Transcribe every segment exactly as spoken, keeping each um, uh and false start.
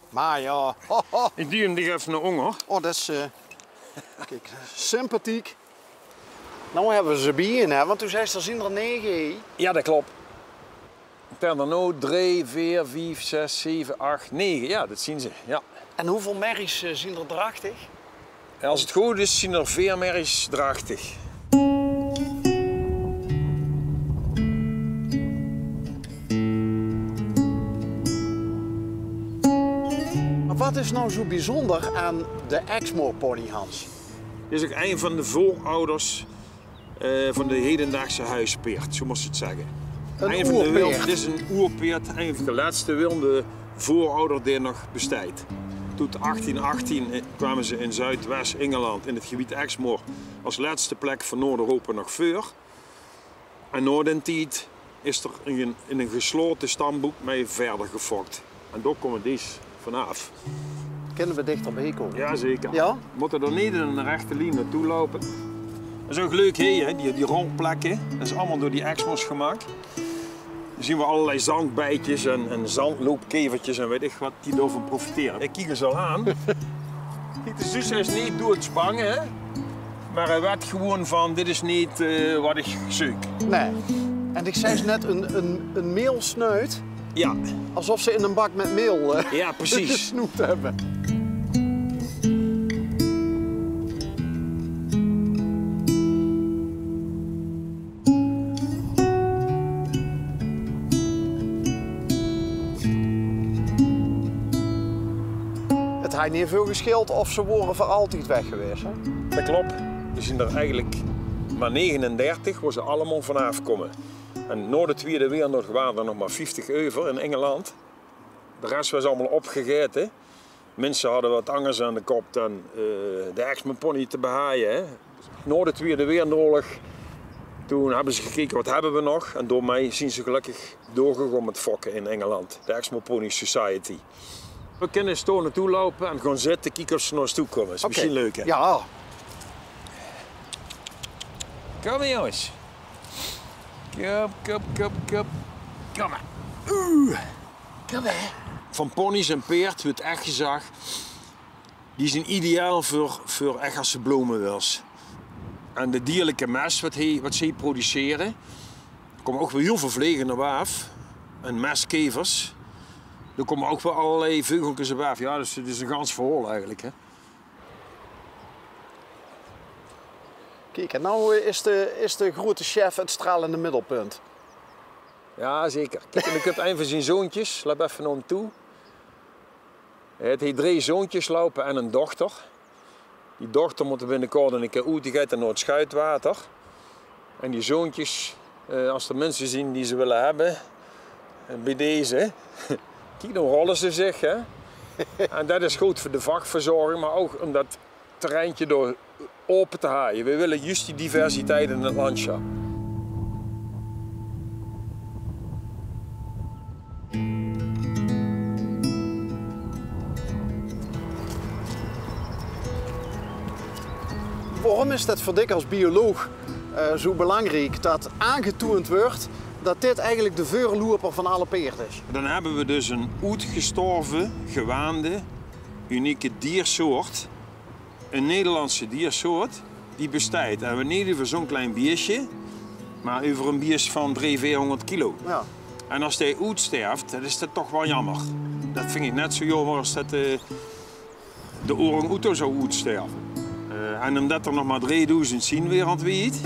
Maar ja, ho, ho. Ik duw 'm dich effe nao ónger. Oh, det is, eh, kiek, sympathiek. Nou hebbe we ze bijein, hè, want doe zeis d'r zien d'r nege, hè? Ja, det klop. Ik tel d'r nou drie, veer, vief, zes, zeve, ach, nege. Ja, det zien ze. Ja. En hoeveul merries, eh, zien d'r drachtig? En as het good is, zien d'r veer merries drachtig. Maar wat is nou zo bijzonder aan de Exmoor-pony, Hans? Dit is ook een van de voorouders, eh, van de hedendaagse huispeerd, zo mós se het zegge. Een van de oerpeerd. Wil-, dit is een oerpeerd, een van de laatste wilde voorouder die nog besteit. Toet achttien achttien, eh, kwame ze in Zuidwest-Engeland, in het gebied Exmoor, als laatste plek van Noord-Europa nog veur. En nao den tied is d'r in, in een gesloten stamboek mei verder gefokt. En dao kome dees vanaaf. Kinne we dichterbie kome? Jazeker. Ja? Mótte d'r neet in een rechte lien naotoe loupe. Det is ook leuk, hè, hè, die, die rondplekke. Det is allemaol door die Exmoors gemaak. D'r zien waal allerlei zandbijtjes en, en zandloopkevertjes en weet ik wat die daovan profitere. Ik kiek 'ns al aan. Kiek, de zuus is neet door het spange, hè? Maar hij weet gewoon van, dit is neet, eh, wat ik zeuk. Nee. En ik zei net een, een, een meelsnuit. Ja. Alsof ze in een bak met meel, eh, ja, precies, gesnoept hebben. Het haet neet veul geschild of ze wore veur altied weg gewaes, hè? Det klop. D'r zien d'r eigelik maar negenendertig wo ze allemaol vanaaf kome. En nao de Tweede Wereldoorlog ware d'r nog maar vieftig euver in Engeland. De res waas allemaol opgegaete. Minse hadde wat angers aan de kop dan, eh, de Exmoor-pony te behaaie, hè. Nao de Tweede Wereldoorlog, toen hebbe ze gekeke, wat hebbe we nog? En daomei zien ze gelökkig doorgegaon met fokke in Engeland. De Exmoor Pony Society. We kinne ins dao naotoe loupe en gaon zitte, kieke of ze nao ós toe kome. Is misschien leuk, hè? Ja. Kom maar, jonges. Kom, kom, kom, kom. Kom maar. Oeh. Van ponies en peerd wuurt ech gezag, die zien ideaal veur, veur ech as se blome wils. En de dierlike mes wat, wat ze producere, d'r kome ouch weer hiel veul vlegers op aaf. En meskevers. D'r kome ouch weer allerlei veugelkes op aaf. Ja, dus het is een gans verhaol eigelik, hè. Kiek, en nou is de, is de groete chef het stralende middelpunt. Ja, zeker. Kiek, en dan kump ein van zien zoontjes, lap effe nao 'm toe. Hae haet drie zoontjes loupe en ein dochter. Die dochter mót binnekort ein kier oet, die geit dan nao het Schuitwater. En die zoontjes, eh, as d'r minse zien die ze wille hebbe, eh, bie deze. Kiek, dan rolle ze zich, hè. En det is good veur de vachverzorging, maar ouch um det terreintje dao ope te haje. We wille juust die diversiteit in het landsjap. Waorum is det veur dich as bioloog, eh, zo belangriek det aangetoend wuurt det dit eigelik de veurloper van alle peerd is? Dan hebbe we dus ein oetgestorve, gewaande, unieke diersoort. Ein Nederlandse diersoort die besteit. En we neet euver zo'n klein bieësje, maar euver ein bieës van drie, veerhóngerd kilo. Ja. En as dae oetsterf, dan is det toch waal jaomer. Det vinj ik net zo jaomer as det, eh, de orang-oetan zou oetsterve. Eh, en umdet d'r nog maar driedoezend zien wereldwied,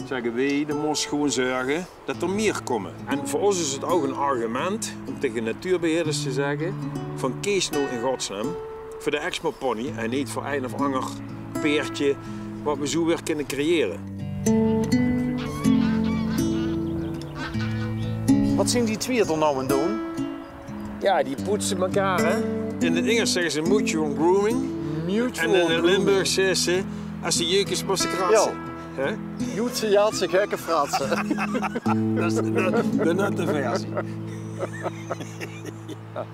zegge we, dan mós se gewoon zörge det d'r mier kome. En veur ós is het ouch ein argument um taege natuurbeheerders te zegge van: kees now in godsnaam veur de Exmoor-pony en neet veur ein of anger peerdje wat we zo weer kinne creëre. Wat zien die twieë d'r now aan 't doon? Ja, die poetse mekaar, hè? In het Engels zegge ze mutual grooming. Mutual grooming. En in het Limburgs zegge ze: as se jeuk is, mós se kratse. Ja. Hè? Joetse, jaatse, gekke fratse. Det is de nut-, de nutte versie. Ja.